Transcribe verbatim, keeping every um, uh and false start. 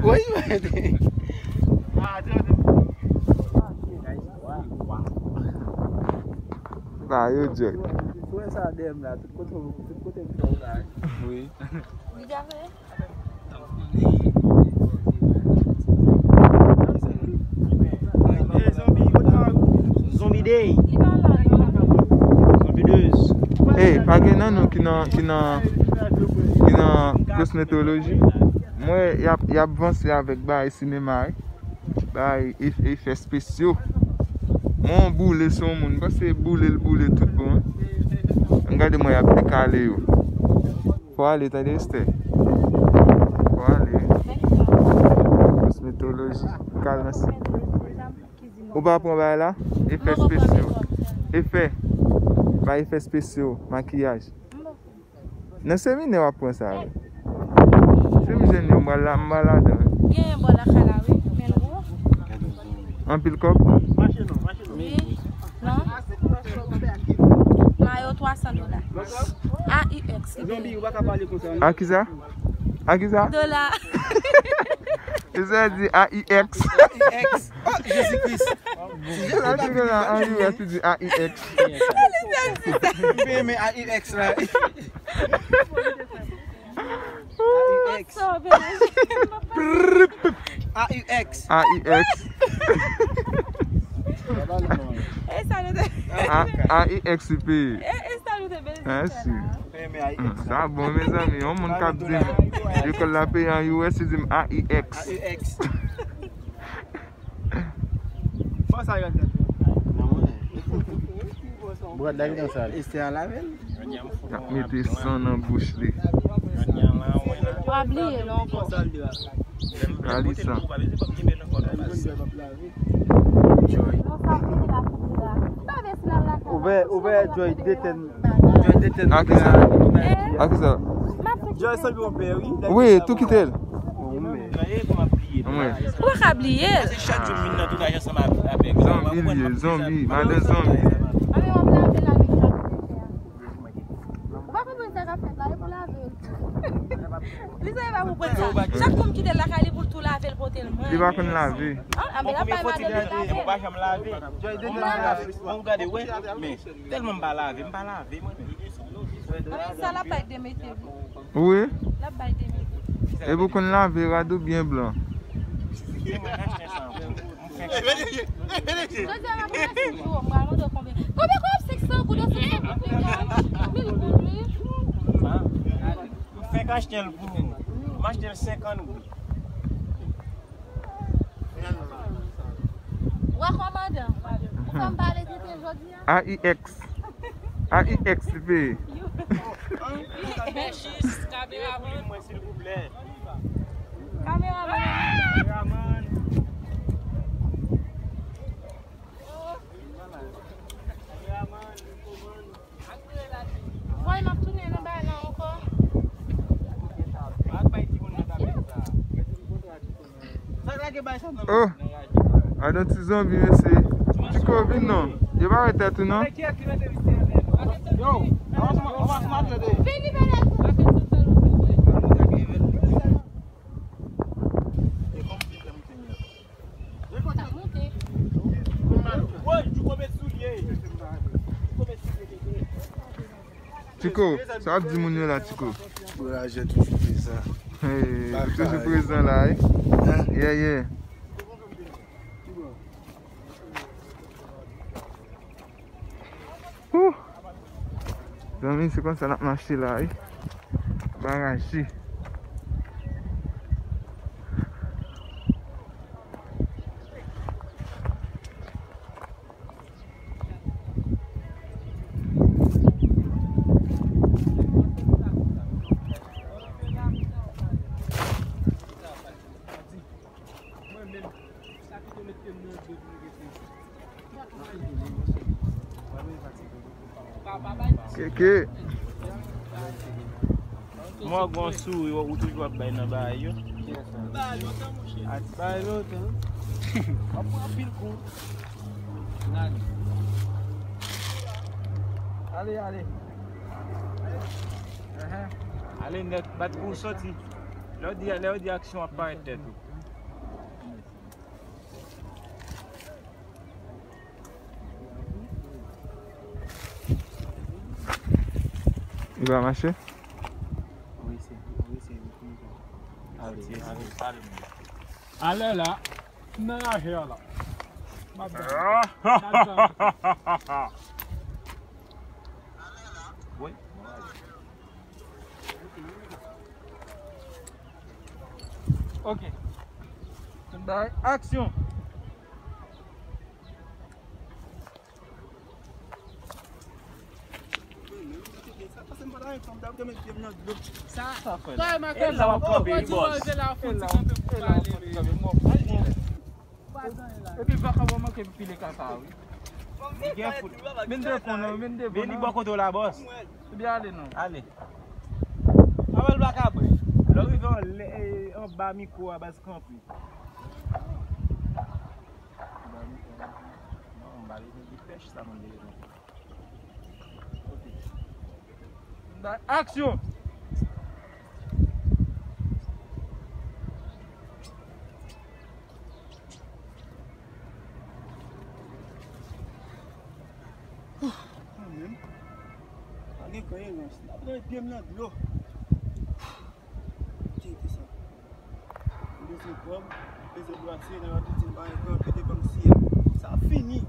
Woy, mwen. Ba yo djòl. Ou wè sa dèyè m la, tout kote, tout kote m fè w la. Wi. Li dja fè? Zonbi day. Zonbi deux. Ey, pa gen nan nou ki nan, ki nan, ki nan kosmetoloji. Mwen, y ap, y ap vanse avèk bagay sinema, wi. Bay ef-, efè espesyo. Mwen yon boule sou yon moun. Panse boule l boule tout bon, wi. Ann gade mwen y ap dekale yo. Fò ale, tande, Esther. Fò ale. Kosmetoloji. Kal nan si. Ou pa pran bagay la? Efè espesyo. Efè. Bay efè espesyo. Makiyaj. Nan seminè w ap pran sa, wi. Si m jwenn yo, m pral la, m pral ladan, wi. Gen bò lakay la, wi, men gwo. Anpil kòb? Wi. Non. Mayo twa san dola. A I X. A kisa? A kisa? Dola. Kisa di A I X? A I X. Oh, Jezi Kris. Si Jezi Kris. Anjou, si di A I X. Mwen renmen A I X la. A I X. A I X. A I X. E sa nou te. A I X wi. E, e sa nou te bezwen fè la. Hmm, sa bon, mezanmi. Yon moun k ap di m lekòl la peye an U S, li di m A I X. A I X. Fò sa yo ap gade. Brad la ki nan sal. Esther a lave l. Y ap mete san nan bouch li. W ap bliye non ankò. Gade sa. Ouvè, ouvè Joy deten. Joy deten. A kisa? A kisa? Joy sanble yon pè, wi. Wi, tou kite l. Ou pa ka bliye. Zanbi li ye, zanbi, madan zanbi. Ou pa konprann sa k ap fèt la, e pou lave l. Li sa, e pa pou pran sa. Chak kou m kite l lakay li pou l tou lave l pote l mwen. Li pa konn lave. An, anben l ap bay madanm li lave. Mwen pa janm lave. Mwen pa lave. Mwen gade, wè. Men, tèlman m pa lave, m pa lave, mwen. Anben sa l ap bay demete, wi. Wi. L ap bay demete. Epi w konn lave rad ou byen blan. Jodi a m ap ranse jou, m pral mande w konbyen. Konbyen kob? Senk san goud, senk san goud, mil goud, wi. M fenk achte l pou ou. M achte l senkant goud. Wa kòmandan, ou fè m pale tenten jodi a? A I X. A I X li peye. Kameraman. Kameraman. Voye m ap tounen nan bagay la ankò. Oh, adan ti zonbi mesye. Tiko vin non. Yo pa wè tèt ou non. Vini, Bèlèz. Tiko, sa w ap di moun yo la, Tiko? Boulaje toujou prezan. Hey, ou toujou prezan la, wi. Hein? Yeah, yeah. Ouh! Zanmi, se konsa n ap mache la, wi. Bagay chi. Keke. Mwen gon souri ou toujou ap bay nan bagay yo. Bay lontan. W ap pran anpil kou. Ale, ale. Ale nèt, bat pou w soti. Lè w di, lè w di aksyon ap parèt tèt ou. Li pa mache? Ale, ale, pale mwen. Ale la, m nan lajè la. M ap bay. M ap bay. Wi. Ok. Bay aksyon. Sa fè la. E la w ap kanpe, li bòz. Epi vakabon manke pile kaka, wi. Li gen fout. Vin de fon non, vin de fon. Men li bò kote w la, bòs. Ebyen ale non. Ale. Avan l pa ka bwè. Lè w rive anlè, e, anba mikwo a, baz, kanpe. Non, m pa bezwen di pèch sa, mwen bezwen. Aksyon! Mwen menm, pa gen koerans. N ap rete pye m nan dlo. Tcheke sa. M bezwen kòb, bezwen bwase, nan yon ti bagay kanpe devan m siyèl. Sa fini.